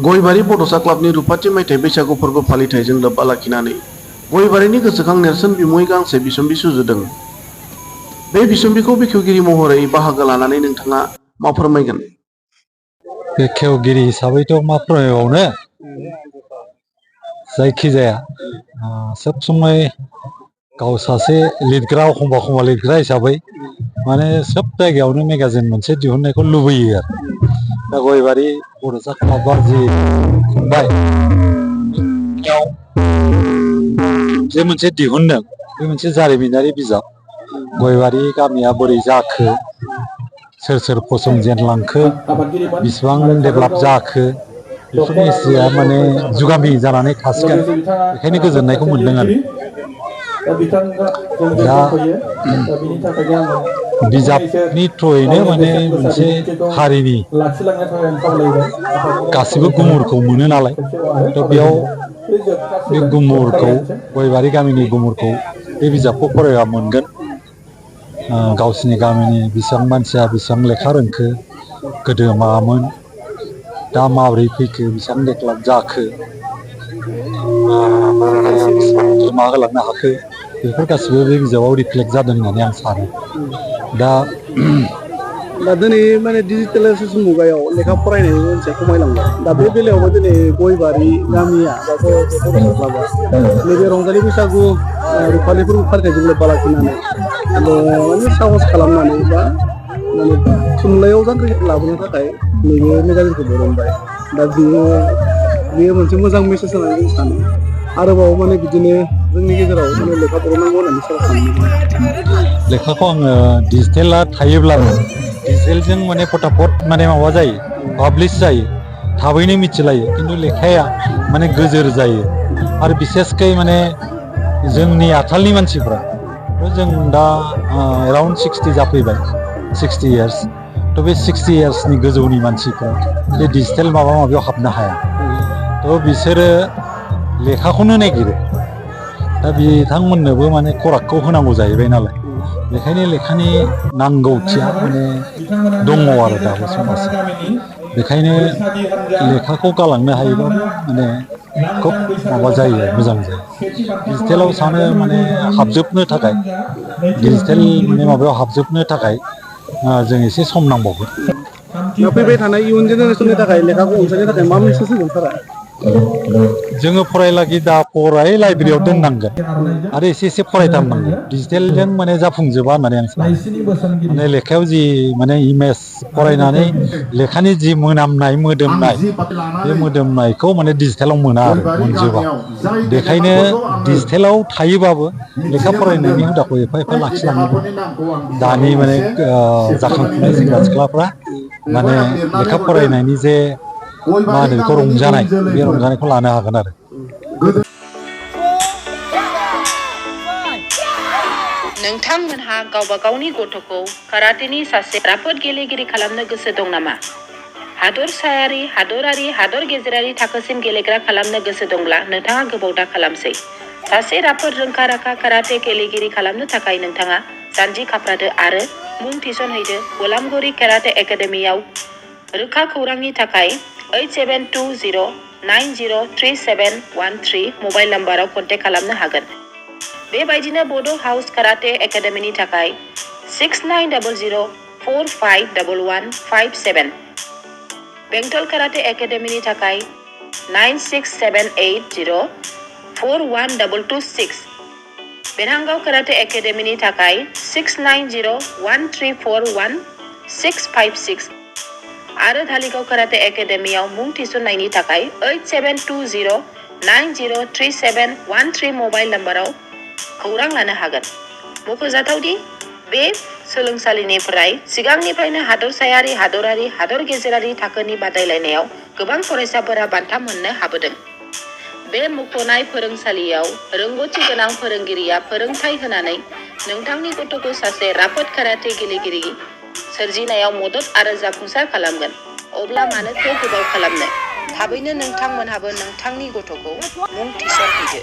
गयबारि बड'सा क्लाबनि रुपाथि मायथाइ बैसागु फोरबो फालिथायजों लोब्बा लाखिनानै गयबारिनि गोसोखां नेरसोन बिमुं गांसे बिसम्बि सुजुदों। बे बिसम्बिखौ बेखेवगिरि महरै बाहागो लानानै नोंथाङा मा फोरमायगोन? बेखेवगिरि हिसाबैथ' मा फोरमायबावनो, जायखिजाया सब समय गाव सासे लिरग्रा एखमबा लिरग्रा हिसाबै माने सब जायगायावनो मेगाजिन मोनसे दिहुननायखौ लुबैयो आरो। दा गयबारि बड'सा क्लाबआ जि खुंबाय जे मोनसे दिहुनदों, बे मोनसे जारिमिनारि बिजाब। गयबारि गामिया बोरै जाखो, सोर सोर फसंजेनलांखो, बिसिबां डेभेलप जाखो, बेफोरनि हिस्ट्रिया माने जुगामि जानानै थासिगोन। बेखायनो गोजोननायखौ मोनदों आरो। दा बिजाबनि थ्रुयैनो माने मोनसे हारिनि गासिबो गुमुरखौ मोनो नालाय, थ' बेयाव बे गुमुरखौ, गयबारि गामिनि गुमुरखौ बे बिजाबखौ फरायबा मोनगोन। गावसिनि गामिनि बेसेबां मानसिया बेसेबां लेखा रोंखो, गोदो मामोन, दा माबोरै फैखो, बेसेबां डेभेलप जाखो, मा होलांनो हाखो, बेफोर गासिबो बे बिजाबाव रिफ्लेक्ट जादों होननानै आं सानो। दा दिनै माने डिजिटेलाइजेसन मुगायाव लेखा फरायनायनि मोनसे खमायलांबाय। दा बे बेलायावबो दिनै गयबारि गामिया बा बड'सा क्लाबआ नैबे रंजालि बैसागु रुफालि फोरबो फालिथायजों लोब्बा लाखिनानै माने साहस खालामनानै बा माने थुनलाइयाव जांख्रिखांनाय लाबोनो थाखाय नैबे मेगाजिनखौ बरनबाय। दा बेयो मोनसे मोजां मेसेज होननानै जों सानो। आरोबाव माने बिदिनो जोंनि गेजेराव माने लेखा बरननांगौ होननानै सानो। लेखाखौ आङो डिजिटेला थायोब्लाबो, डिजिटेलजों माने फटाफट माने माबा जायो, पाब्लिश जायो, थाबैनो मिथिलायो। खिन्थु लेखाया माने गोजोर जायो। आरो बिसेसकै माने जोंनि आथालनि मानसिफ्रा, जों दा एराउन्ड 60 जाफैबाय, 60 इयार्स। थ' बे 60 इयार्सनि गोजौनि मानसिफ्रा बे डिजिटेल माबा माबियाव हाबनो हाया। थ' बिसोरो लेखाखौनो नागिरो। दा बिथांमोननोबो माने खरागखौ होनांगौ जाहैबाय नालाय, बेखायनो लेखानि नांगौथिया माने दङ आरो दाबो समाजाव। बेखायनो लेखाखौ गालांनो हायोबाबो माने खोब माबा जायो, मोजां जायो। डिजिटेलाव सानो माने हाबजोबनो थाखाय, डिजिटेल माने माबायाव हाबजोबनो थाखाय जों एसे सम नांबावगोन। दा फैबाय थानाय इयुन जेनेरेसननि थाखाय लेखाखौ अनसायनो थाखाय मा मेसेज होगोन सारा? जोङो फरायलागि दा फराय लाइब्रेरियाव दोननांगोन आरो एसे एसे फरायथारनांगोन। डिजिटेलजों माने जाफुंजोबा होननानै आं सानो। माने लेखायाव जि माने इमेज फरायनानै लेखानि जि मोनामनाय, मोदोमनाय, बे मोदोमनायखौ माने डिजिटेलाव मोना आरो, मोनजोबा। बेखायनो डिजिटेलाव थायोबाबो लेखा फरायनायनि हुदाखौ एफा एफा लाखिलाङोबा दानि माने जाखांफुनाय सेंग्रा सिख्लाफ्रा माने लेखा फरायनायनि जे मा होनो बेखौ रंजानाय, बे रंजानायखौ लानो हागोन आरो। नोंथांमोनहा गावबा गावनि गथ'खौ काराटेनि सासे राफोद गेलेगिरि खालामनो गोसो दं नामा? हादरसायारि, हादरारि, हादर गेजेरारि थाखोसिम गेलेग्रा खालामनो गोसो दंब्ला नोंथाङा गोबाव दा खालामसै। सासे राफोद रोंखा-राखा काराटे गेलेगिरि खालामनो थाखाय नोंथाङा जानजि खाफ्रादो आरो मुं थिसनहैदो गलामगुरि काराटे एकाडेमियाव। रोखा खौरांनि थाखाय 8720903713 मबाइल नाम्बाराव कन्टेक्ट खालामनो हागोन। बेबायदिनो बड' हाउस काराटे एकाडेमिनि थाखाय 6900451157, बेंटल काराटे एकाडेमिनि थाखाय 9678041226, बेरहांगाव काराटे एकाडेमिनि थाखाय 6901341656 आरो धालिगाव काराटे एकाडेमियाव मुं थिसननायनि थाखाय 8720903713 मबाइल नाम्बाराव खौरां लानो हागोन। मख'जाथावदि बे सोलोंसालिनिफ्राय सिगांनिफ्रायनो हादरसायारि, हादरारि, हादर गेजेरारि थाखोनि बादायलायनायाव गोबां फरायसाफोरा बान्था मोननो हाबोदों। बे मुंख'नाय फोरोंसालियाव रोंग'थि गोनां फोरोंगिरिया फोरोंथाय होनानै नोंथांनि गथ'खौ सासे राफोद काराटे गेलेगिरि सोरजिनायाव मदद आरो जाफुंसार खालामगोन। अब्ला मानोथो गोबाव खालामनो? थाबैनो नोंथांमोनहाबो नोंथांनि गथ'खौ मुं थिसनहैदो।